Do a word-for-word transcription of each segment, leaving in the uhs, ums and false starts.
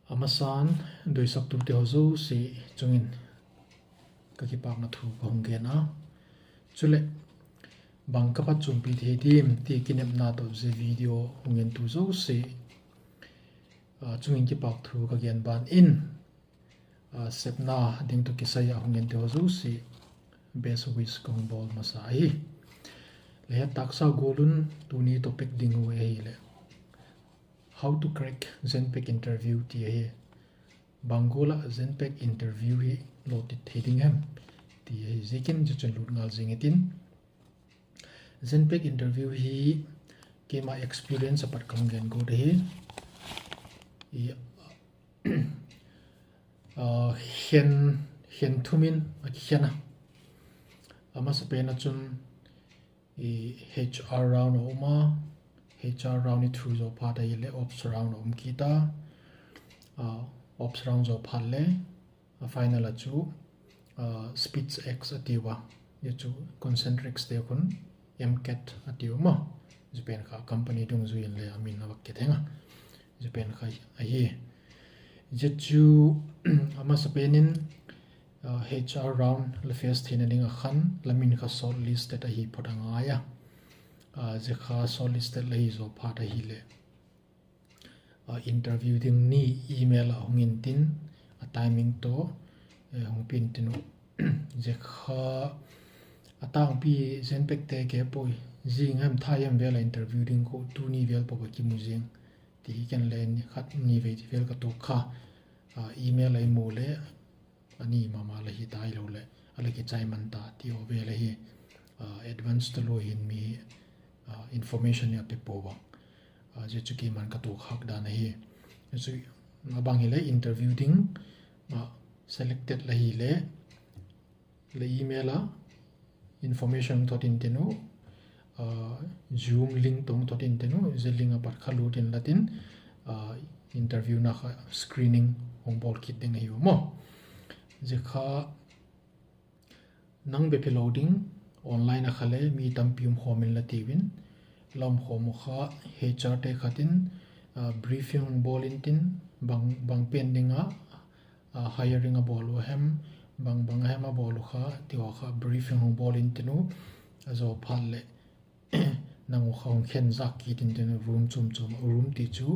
A masa'n, doisaktute haw zosia chung in ka kipâkna thu ka hung gen a. Chuleh, bang ka phatchuampi thei diam ti kinepna tawh zia video hung entu zosia chung in kipâk thu ka gen ban in, sepna ding tawh kisai ah hung ente haw zosia best wish ka hung bawl masa ahi. La het tâksa gual un tuni topic ding uh ahileh How to crack Genpact interview ti ahi. Bang gual ah Genpact interview hi lawtit thei ding hem ti ahi ziakin zia chun lut ngal zing i tin. Genpact interview hi keima experience a pat ka hung gen guat ahi. Khen, khen thum in a kikhen a. A masapen ah chun HR round a um a, HR round i through zaw phat ahileh ops round a um kit a, ops round zaw phat le a final ah chu speech X a tiu a, zia chu concentrics te khun MCAT a tiu maw. Zia pen kha company dungzui in le a min a va kitheng a, zia pen kha ahi. Zia chu a masapen in HR round la face theina ding ah khan la min kha shortlisted ahi phot a ngai a. Zia kha shortlisted la hi zaw phat ahileh interview ding ni email ah hung intin, a timing tawh hung pi intin uh. Zia kha a tângpi Genpactte ke puai, zing hem thai hem vêl ah interview ding khu tuni vêl pau a kimu zing ti hi ken le khat ni vei vêl ka tuak kha, email a i mu leh a ni ma ma la hi tai lo leh a la kichai man ta ti haw vêl ahi. Advance talua hin mi information hi a pe puau a. Zia chu keima'n ka tuak khâk dan ahi. Chu a bang hileh interview ding selected la hileh la email a information thot intin uh, Zoom link tawh thot intin uh, zia link a pat kha lut inla tin, interviewna kha screening hung bawl kit ding ahiu maw. Zia kha nang bep hilo ding, online a kha le mi tampi um khawm inla tiu in, la um khawm uh kha HRte khat in briefing hung bawl intin, bang pen ding a hiring a bawl uh hem, bang bang a hem a bawl uh kha ti haw kha briefing hung bawl intin uh, a zaw phat leh nang uh kha hung khen zak kit intin uh, room chuam chuam, room ti chu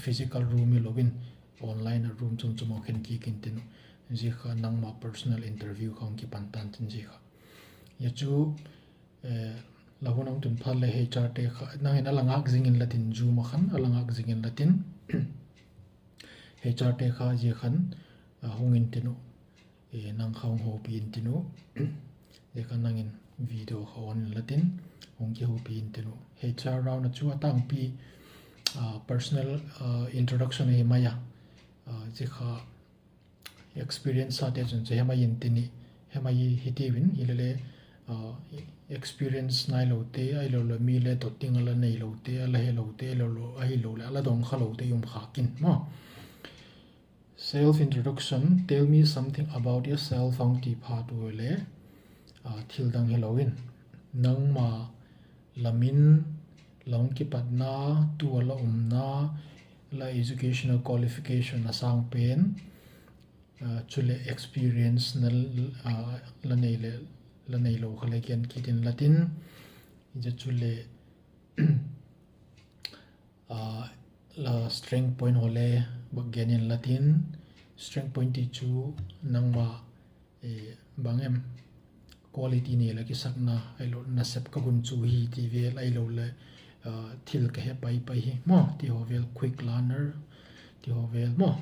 physical room hilo in online a room chuam chuam hung khen kit intin uh, zia kha nangma personal interview kha hung kipan tan tin zia kha. Zia chu la hun hung tun phat leh HRte kha nang in a la ngâk zing inla tin, Zoom a khan a la ngâk zing inla tin, HRte kha zia khan hung intin uh, nang kha hung hopi intin uh, zia kha nang in video kha on inla tin, hung kihopi intin uh. HR round a chu a tângpi personal introduction ahi mai a, zia kha experience ate chun chu hemai intin i, hemai hi tiu in, hilele experience nailote ahilo leh mi le dot ding a la neilote, a la helote ahilo leh a la dong khalote i um khâk in maw. Self introduction, tell me something about yourself a hung ti phat ule, thil dang hilo in, nangma la min, la hung kipatna, tu a la umna, la educational qualification a sâng pen, chuleh experience la neilo kha le gen kit inla tin, zia chuleh la strength point haw le bak gen inla tin, strength point ti chu nangma bang em quality nei la kisakna ahilo, nasep ka gunchu hi ti vêl ahilo leh thil ka he pai pai hi maw ti haw vêl, quick learner ti haw vêl maw,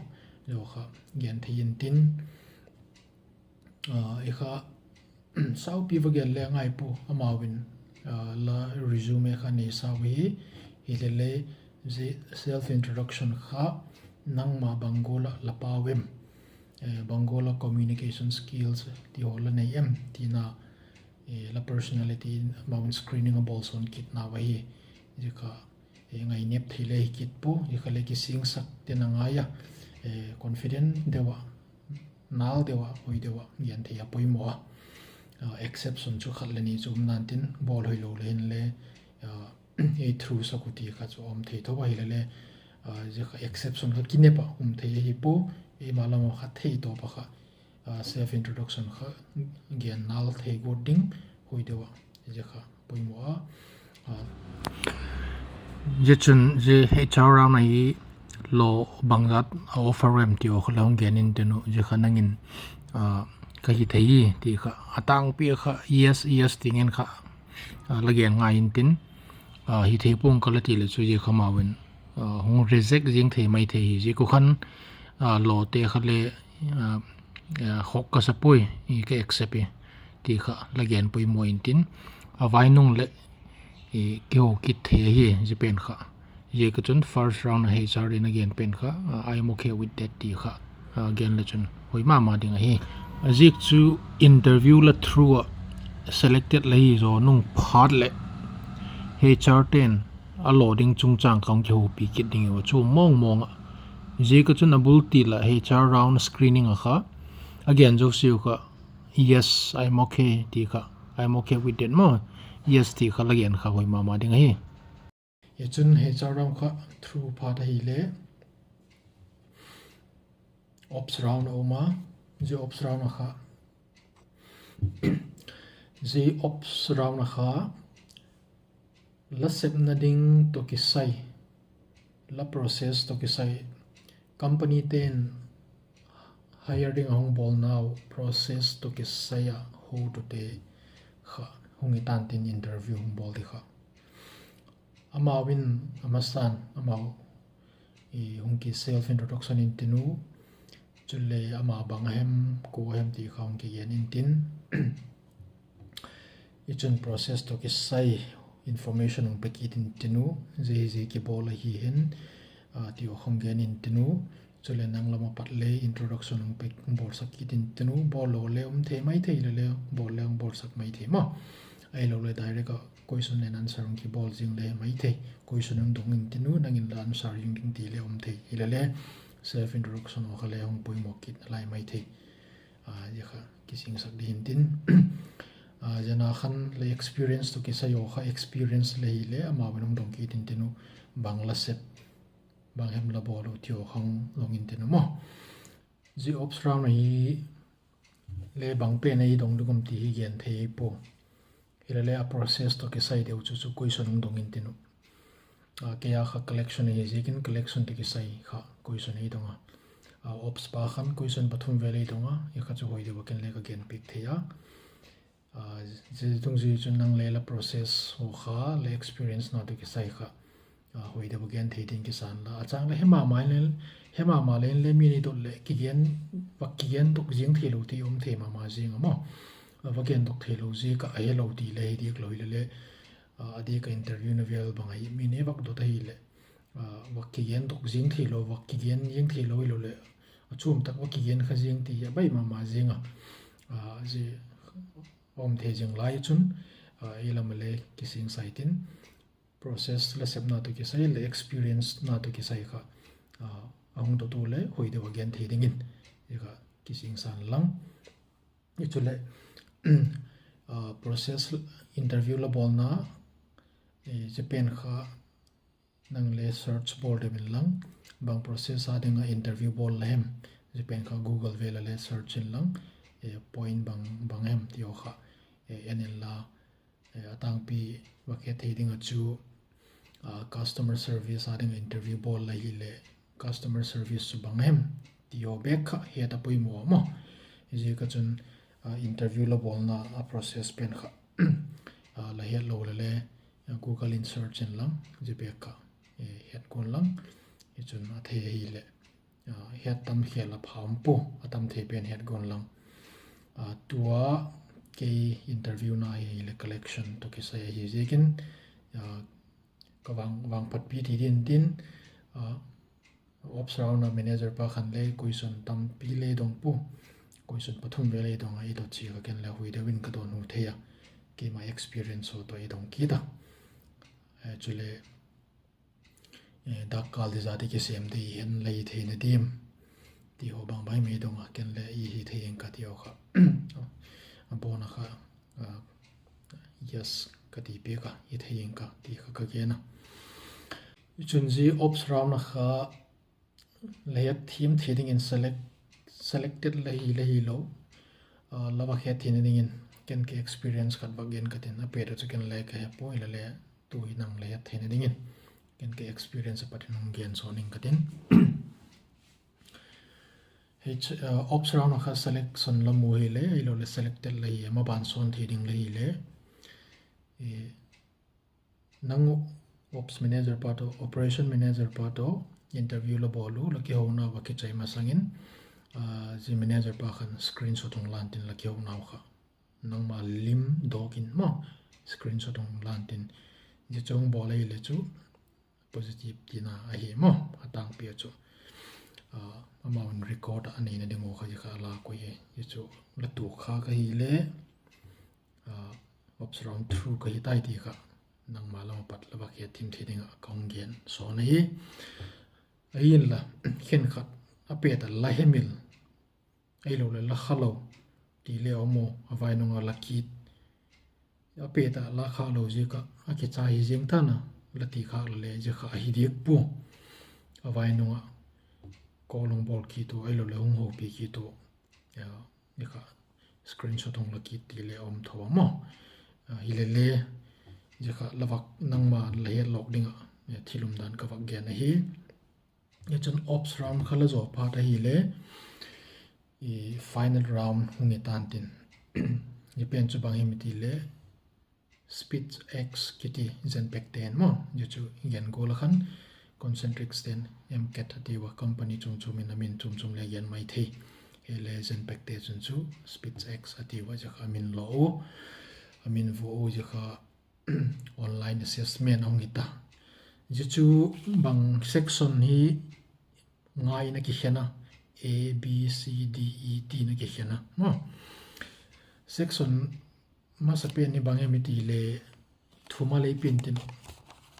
zia kha gen thei intin, i kha saupi va gen le ngai pua, amau in la resume kha nei sau hi, hilele zia self introduction kha nangma bang gual ah la pau em, bang gual ah communication skills ti haw la nei em tina, la personality amau in screening a bawl sawn kitnau ahi. Zia kha ngainêp thei le hi kit pua, zia kha le kisingsak tin a ngai a, confident deu ah, nal deu ah, hoi deu ah gen thei a poimaw a, exception chu khat le ni chu um nan tin, bawl hoilo le hinle ei through sak u ti kha chu um thei tho a, hilele Zia kha exception kha kinep ah um thei ahi pua, eima lam ah kha thei tawp a kha self introduction kha gen nal thei guat ding hui deu a, zia kha poimaw a. Zia chun zia H R round ahi, law bangzat a offer em ti haw kha le hung gen intin u, zia kha nang in ka hi thei hi ti kha a tângpi kha yes yes ti ngen kha la gen ngai intin, hi thei pua'ng ka la ti leh chu zia kha amau in hung reject ziang thei mai thei hi ziak u khan, lawte kha le khawk ka sa puai, ka accept i ti kha la gen poimaw intin, a vai nung leh kiho kit thei ahi zia pen kha. Ziak a chun first round a H R in a gen pen kha I'm okay with that ti kha gen le chun hoi ma ma ding ahi. A ziak chu interview la through ah selected la hi zaw nung phat leh H R te'n a law ding chungchâng kha hung kihoupi kit ding u a chu mawng mawng ah. Ziak a chun a bul til ah H R round screening ah kha a gen zosiau kha yes, I'm okay ti kha, I'm okay with that maw, yes ti kha la gen kha hoi ma ma ding ahi. Hi chun H R round kha through phat ahile ops round a um a, zia ops round a kha, zia ops round a kha la sepna ding tawh kisai, la process tawh kisai, companyte'n hire ding a hung bawlnau process tawh kisai ah hotute kha hung i ta'n tin interview hung bawl di kha. Amau in a masa'n amau hung ki self introduction intin u, chule ama bang a hem, kua hem ti kha hung kigen intin, i chun process tawh kisai information hung pe kit intin u, zia hi zia kibawl ahi hen ti haw hung gen intin u, chule nang lam a pat le introduction hung pe, hung bawlsak kit intin u, bawl lo le um thei mai thei, hile le bawl le hung bawlsak mai thei maw. Ahiloleh direct ah question and answer hung kibawl zing le mai thei, question hung dong intin u, nang in la answer zing ding ti le um thei, hile le self introduction haw kha le hung poimaw kit nalai mai thei. Zia kha kisingsak ding intin, zia na khan la experience tawh kisai haw kha, experience le hile amau in hung dong kit intin u, bang la sep, bang hem la bawl u ti haw kha hung dong intin u maw. Zia ops round ahi le bang pen a i dong ding um ti hi gen thei pua, hile le a process tawh kisai deu chu chu question hung dong intin u. Kei a kha collection ahi ziakin collection tawh kisai kha question ei dong a, ops pa khan question pathum vel ei dong a, i kha chu hoi deu a ken le ka gen piak thei a. Zia dungzui chun nang le la process haw kha, la experience na tawh kisai kha hoi deu a gen thei ding kisan la, a châng le he ma ma le, he ma ma le inle mi ni dot leh kigen, va kigendok ziang theilo ti um thei ma ma ziang a maw. Va gendok theilo ziak ah a helo ti le hi diak lo, hile le a diak ah interview na vel bang ahi, mi ni vak dot ahileh va kigendok ziang theilo, va kigen ziang theilo, hilo leh a chuam tak va kigen kha ziang ti hi a bai ma ma ziang a, zia um thei zing lai chun ei lam a le kisingsa intin, process la sepna tawh kisai leh experience na tawh kisai kha a hung dot u le hoi deu a gen thei dingin zia kha kisingsa inlang. Chuleh process, interview la bawlna, zia pen kha nang le search bawl deu inlang, bang process a ding ah interview bawl la hem, zia pen kha Google vel a le search inlang, point bang bang hem ti haw kha en inla, a tângpi va het thei ding ah chu customer service a ding ah interview bawl la hileh customer service chu bang hem ti haw bek kha het a poimaw maw. Ziak a chun interview la bawlna a process pen kha la het lo leh le Google in search inlang, zia bek kha het guan lang. Hi chun a thei ahileh het tam khel a pha um pua, a tam thei pen het guan lang. Tua kei interview na hi leh collection tawh kisai ahi ziakin ka vang, vangphatpi ti ding intin, ops round a manager pa khan le question tampi le dong pua, question pathum vel ei dong a, i dot chiat kha ken le hoi deu in ka dawnhu thei a, keima experience haw tawh ei dong kit a. Chule dakkal di zat i kisêm di hen la hi theina diam ti haw bang bang ei dong a, ken le i hi thei ing ka ti haw kha a bawn a kha yes ka ti piak a, i thei ing ka ti kha ka gen a. Chun zia ops round a kha la het thiam thei dingin select, selected la hi le hilo, la vak het theina dingin ken ka experience khat vak gen ka tin, a pet a chu ken le ka he puai, hile le tu hi nang la het theina dingin ken ka experience a pat in hung gen sawn ing ka tin. Ops round a kha selection la mu hile, ahiloleh selected la hi, a maban sawn thei ding la hile, nang uh ops manager pa tawh, operation manager pa tawh interview la bawl u, la kihona va kichai masang in, zia manager pa khan screenshot hung lan tin la kihonau kha, nangma lim dawk in maw, screenshot hung lan tin, zia chu hung bawl ahile chu positive tina ahi maw, a tângpi a chu amau in record ah a neina ding uh kha zia kha a lak ui hi. Zia chu la tuak khâk ahile, ops round through ka hi tai ti kha nangma lam a pat la vak het thiam thei ding ah ka hung gen sawn ahi. Ahinla, khenkhat a pet a la hemil, ahiloleh la khalo ti le um u, a vai nung a la kit, a pet a la khalo ziak ah a kicha hi ziang tan a, la ti khâk le le zia kha ahi diak pua. A vai nung ah call hung bawl kit u, ahiloleh hung hopi kit u, zia kha screenshot hung la kit ti le um tho a maw. Hile le, zia kha la vak, nangma la het lawk ding ah thil um dan ka vak gen ahi. Zia chun ops round kha la zaw phat ahile, final round hung hi tan tin, zia pen chu bang hem i ti le, SpeechX kiti Genpactte'n maw, zia chu gen gual a khan Concentrixte'n MCAT a tiu a, company chuam chuam in a min chuam chuam le gen mai thei. Hile Genpactte chun chu SpeechX a tiu a, zia kha a min law u, a min vua u, zia kha online assessment a hung hi ta. Zia chu bang section hi nga in a kikhen a, A, B, C, D, E tin a kikhen a maw. Section masapen hi bang hem i ti le, thumal ei pian tin,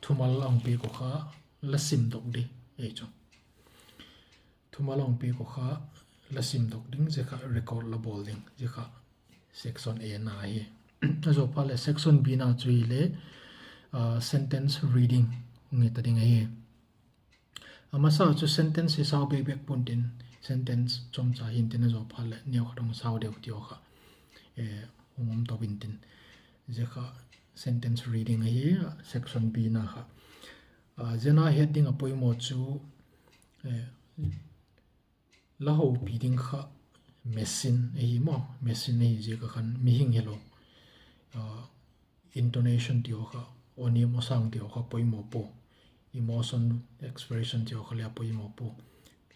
thumal a hung piak uh kha la simdok ding ei chu. Thumal a hung piak uh kha la simdok ding, zia kha record la bawl ding, zia kha section A na hi. A zaw phat leh section B na chu hile sentence reading hung hi ta ding ahi. A masa chu sentence hi sau bek bek pua'n tin, sentence chawmcha hi'n tin, a zaw phat leh neukhat hung sau deu ti uh kha hung um to intin, zia kha sentence reading ahi, section B na kha. Zia na het ding a poimaw chu la hopi ding kha machine ahi maw, machine ahi ziak a khan mihing hilo, intonation ti uh kha, aw niam aw sâng ti uh kha poimaw pua, emotion expression ti uh kha le a poimaw pua.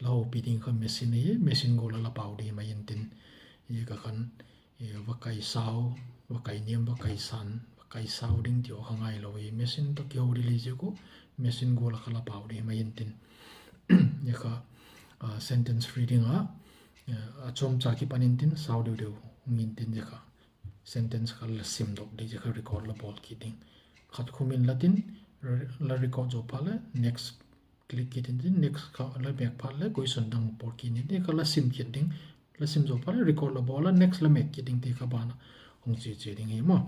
La hopi ding kha machine ahi, machine gual a la pau ding mai intin, ziak a khan va kai sau, va kai niam, va kai sân, va kai sau ding ti uh kha ngailo hi, machine tawh kiho ding le ziak uh, machine gual a kha la pau ding mai intin, zia kha sentence reading a a chawmcha kipan intin, sau deu deu hung intin, zia kha sentence kha la simdok ding, zia kha record la bawl kit ding. Khat khum in la tin, la record zaw phat leh next click kit intin, next kha la mêk phat leh question dang bawl kit intin, zia kha la sim kit ding. La sim zaw phat leh record la bawl a, next la mêk kit ding ti kha ban ah hung chia chia ding hi maw.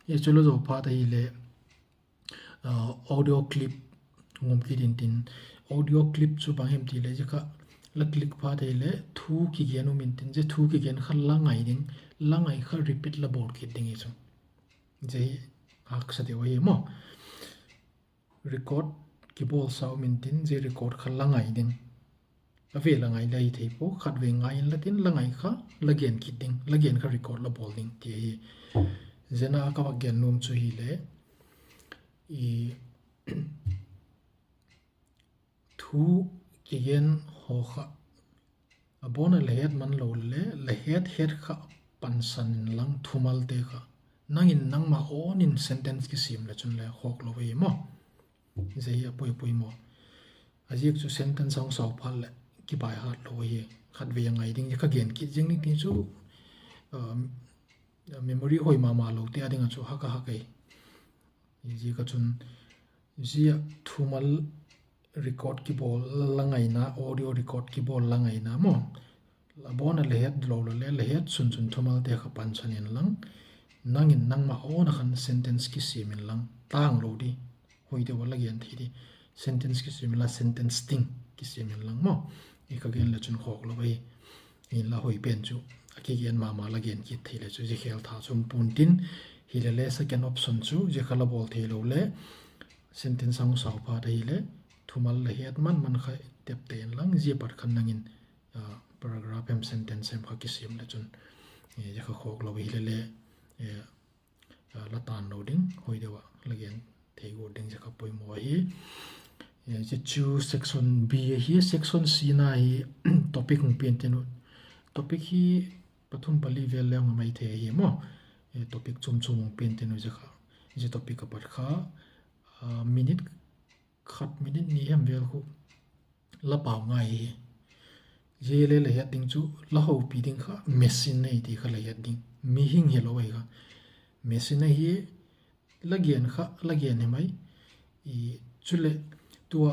Zia chu la zaw phat ahileh audio clip hung um kit intin, audio clip chu bang hem ti leh zia kha la click phat ahileh thu kigen um intin, zia thu kigen kha la ngai ding, la ngai kha repeat la bawl kit ding hi chu. Zia hi haksa deu ahi maw. Record kibawl sa um intin, zia record kha la ngai ding. A vêl a ngai le hi thei pua, khatvei ngai inla tin, la ngai kha la gen kit ding, la gen kha record la bawl ding ti ahi. Zia na ka vak gen nuam chu hileh, thu kigen haw kha a bawn a la het man lo le, la het het kha pansan inlang thumalte kha nang in nangma awn in sentence kisiam leh chun le hawk lo hi maw. Zia hi a poipoi maw. A ziak chu sentence a hung sau phat leh kibaihat lo hi. Khatvei a ngai ding, zia kha gen kit ziang ding ti chu memory hoi ma ma lote â ding ah chu hak a hak ei. Ziak a chun zia thumal record kibawl la ngaina, audio record kibawl la ngaina maw, a bawn a la het lo le, la het sun chun thumalte kha pansan inlang, nang in nangma awn a khan sentence kisiam inlang, tâng lo di, hoi deu a la gen thei di, sentence kisiam inla sentence ding kisiam inlang maw, i ka gen le chun khawk lo ahi. Inla hoi pen chu a kigen ma ma la gen kit thei le chu zia khel tha chu um pua'n tin, hilele second option chu zia kha la bawl theilo le sentence a hung sau phat ahile thumal la het man man kha tepte inlang zia pat khan nang in paragraph hem sentence hem kha kisiam le chun zia kha khawk lo hilele la tan lo ding, hoi deu ah la gen thei guat ding zia kha poimaw ahi. Zia chu section B ahi. Section C na hi topic hung pian tin uh, topic hi pathum pali vel le hung mai thei ahi maw. Topic chuam chuam hung pian tin uh zia kha, zia topic a pat kha minute khat minute ni hem vel khu la pau ngai hi. Zia le la het ding chu la hopi ding kha machine ahi ti kha la het ding, mihing hilo ahi kha. Machine ahi, la gen kha la gen hi mai. Chuleh tua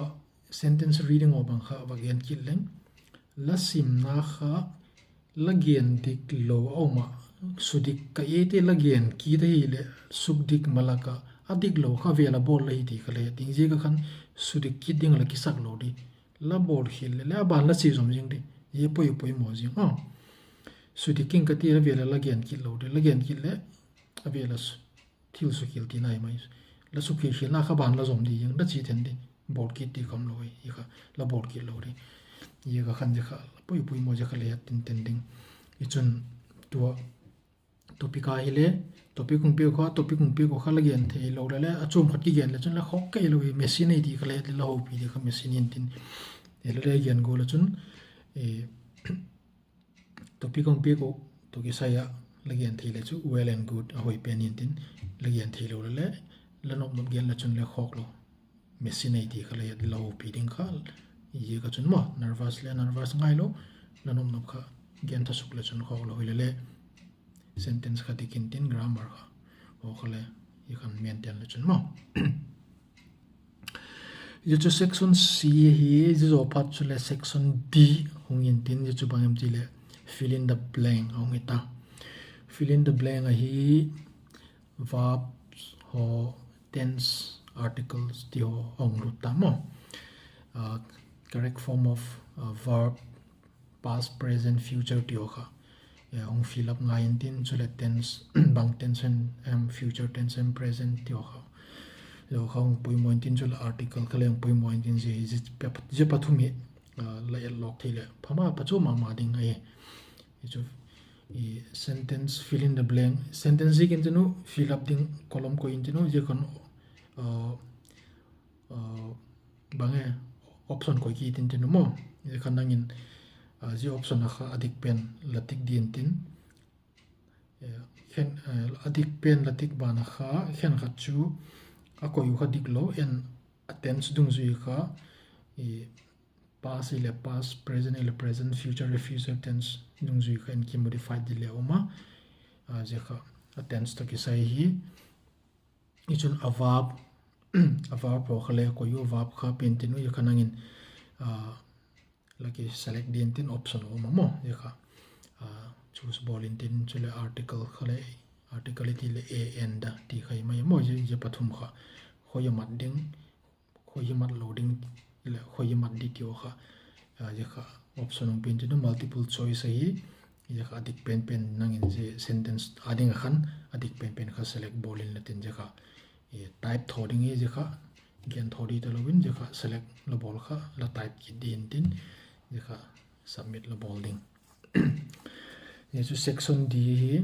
sentence reading aw bang kha va gen kit leng, la simna kha la gen dik lo a um ah, sudik ka ete la gen kit ahileh sukdik malak ah a dik lo kha vel a bawl la hi ti kha la het ding. Ziak a khan sudik kit ding la kisak lo di, la bawl khial le le a ban la chia zom zing di, zia poi poimaw zing a. Sudik king ka ti a vel a la gen kit lo di, la gen kit leh a vel a thil sukhial tina hi mai. La sukhial khialna kha ban la zom di zing, la chia then di, bawl kit di kham lo hi kha, la bawl kit lo di. Zia kha khan zia kha poi poimaw zia kha le het tinten ding. I chun tua topic a hile, topic hung piak kha, topic hung piak kha la gen theilo le le a chuam khat kigen le chun la khawk kei lo hi, machine ahi ti kha le het le la hopi di kha machine intin, le le gen gual a chun topic hung piak uh tawh kisai ah la gen thei le chu well and good, a hoi pen intin, la gen theilo le le la nop nop gen le chun le khawk lo, machine ahi ti kha le het le la hopi ding kha. Zia kha chun maw nervous le nervous ngailo, la nop nop kha gen tha suk le chun khawk lo hile le sentence kha dik intin grammar kha, aw kha le i khan maintain le chun maw. Zia chu section C ahi. Zia zaw phat chuleh section D hung intin, zia chu bang em ti leh fill in the blank a hung hi ta. Fill in the blank ahi, verbs haw, tense, articles ti haw a hung lut ta maw. Correct form of verb, past, present, future ti haw kha hung fill up ngai intin, chuleh tense, bang tense em, future tense em, present ti haw kha, zia kha hung poimaw intin, chuleh article kha le hung poimaw intin, zia pathum hi la etlawk thei leh phama phachuam ma ma ding ahi. Chu sentence fill in the blank, sentence ziak intin uh fill up ding column koi intin uh, zia khan bang e, option koi kit intin uh maw. Zia khan nang in zia option a kha a dik pen la tick di intin, a dik pen la tick ban a kha khenkhat chu a koi uh kha dik lo en, a tense dungzui kha past hileh past, present hileh present, future hileh future tense dungzui kha en kimodify di le um a. Zia kha a tense tawh kisai hi. I chun a verb, a verb haw kha le koi u, verb kha pen tin uh, zia kha nang in la kiselect di intin, option a um a maw, zia kha choose bawl intin, chuleh article kha le, article i ti leh a, and, a ti kha hi mai maw, zia pathum kha khoi a mat ding, khoi hi mat lo ding, leh khoi hi mat di ti haw kha, zia kha option hung pen tin uh, multiple choice ahi. Zia kha a dik pen pen nang in zia sentence a ding a khan a dik pen pen kha select bawl inla tin, zia kha type thaw ding hi, zia kha gen thaw di talo in, zia kha select la bawl kha la type kit di intin, zia kha submit la bawl ding. Zia chu section D hi.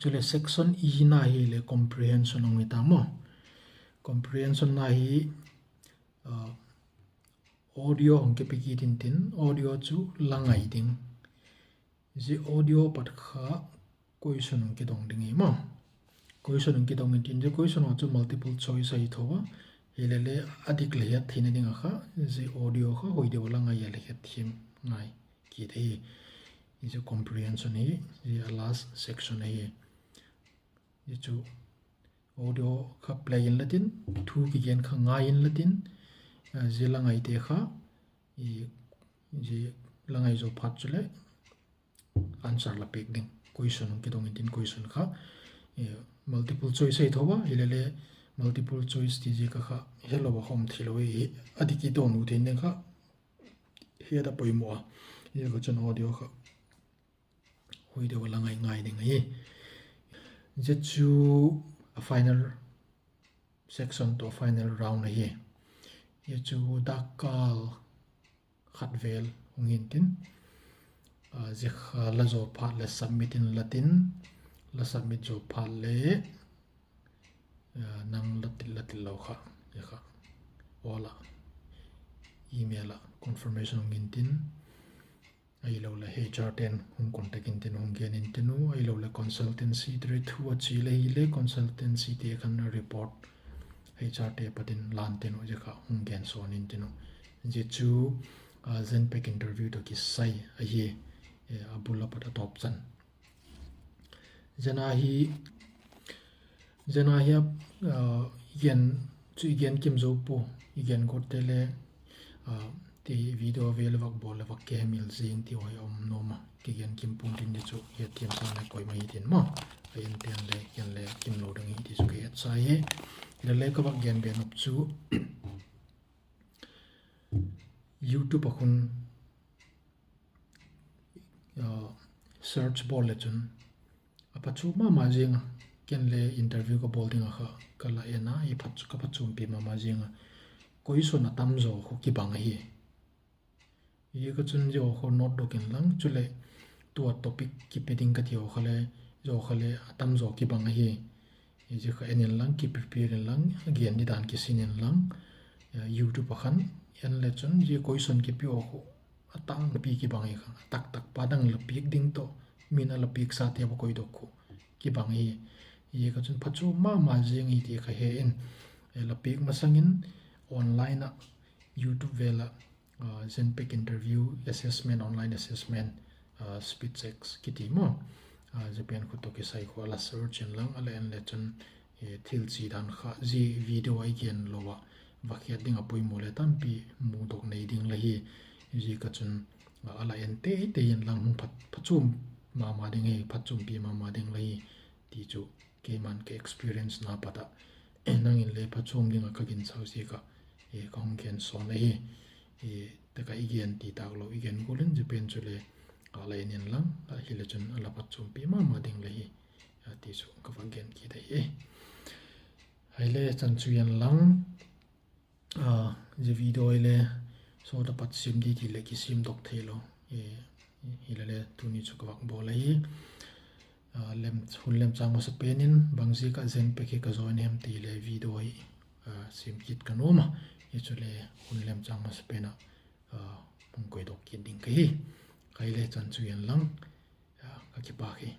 Chuleh section E na hileh comprehension hung hi ta maw. Comprehension na hi audio hung kipe kit intin, audio chu la ngai ding. Zia audio pat kha question hung kidong ding hi maw. Question hung kidong intin, zia question haw chu multiple choice ahi tho a, hilele a dik la het theina ding a kha zia audio kha hoi deu a la ngai a la het thiam ngai kit ahi. Zia comprehension hi, zia a last section ahi. Zia chu audio kha play inla tin, thu kigen kha ngai inla tin, zia la ngaite kha, zia la ngai zaw phat chuleh answer la piak ding. Question hung kidong intin, question kha multiple choice ahi tho a, hilele multiple choice ti ziak a kha helo a khawm theilo hi, a dik i dawn u thei ding kha het a poimaw a. Zia kha chun audio kha hui deu a la ngai ngai ding ahi. Zia chu a final section tawh final round ahi. Zia chu dakkal khat vel hung hintin, zia kha la zaw phat leh submit in la tin, la submit zaw phat leh nang la til la til lo kha, zia kha all ah email ah confirmation hung hintin, ahiloleh H R te'n hung contact intin, hung gen intin u, ahiloleh consultancy te thu a chia le hileh consultancy te khan report H R te pat in lan tin uh, zia kha hung gen sawn intin uh. Zia chu Genpact interview tawh kisai ahi, a bul a pat a tawp chan. Zia hi, zia hi a, gen chu i gen kim zo pua, i gen gotte le ti video vel vak bawl leh vak kihemil zing ti hi a um nuam a, kigen kim pua'ntin, zia chu hetthiam zing le koima hitin maw, a en ten le ken le kimlo ding hi ti chu ka hetsa hi. Hilele ka vak gen be nop chu YouTube ah khun search bawl le chun a phachuam ma ma zing a, ken le interview ka bawl ding ah kha ka la en a, ka phachuampi ma ma zing a, question a tam zaw khu kibang ahi. Zia kha chun zia khu note dok inlang, chuleh tua topic kipe ding ka ti haw kha le, zia kha le a tam zaw kibang ahi. Zia kha en inlang, kiprepare inlang, a gen didan kisin inlang, YouTube ah khan en le chun zia question kipe haw khu a tângpi kibang hi kha, a taktak pa dang la piak ding tawh, min a la piaksate va koidok khu kibang hi. Zia kha chun phachuam ma ma zing hi ti kha he in, la piak masang in online ah, YouTube vel ah Genpact interview assessment, online assessment, SpeedCheck kiti maw, zia pen khu tawh kisai khu a la search inlang, a la en le chun thil chi dan kha zia video a i gen lo ah va het ding a poimaw le tampi mudok nei ding la hi. Zia kha chun a la en teitei inlang, hung phachuam ma ma ding hi, phachuampi ma ma ding la hi ti chu keima'n ka experience na pat ah, nang in le phachuam ding ah ka ginchâk ziak ah ka hung gen sawn ahi. Tak ah i gen ti tâk lo, i gen gual in zia pen chule a la en inlang, ahile chun a la phachuampi ma ma ding la hi ti chu ka vak gen kit ahi. Ahile chan chu en lang, zia video hile sawt a pat siam di ti leh kisiamdok theilo, hilele tuni chu ka vak bawl ahi. Hun lemchâng masapen in bangziak ah Genpact hi ka join hem ti le video hi siam kit ka nuam a, hi chule hun lemchâng masapen ah hung koidok kit ding ka hi. Ahile chan chu en lang, ka kipâk hi.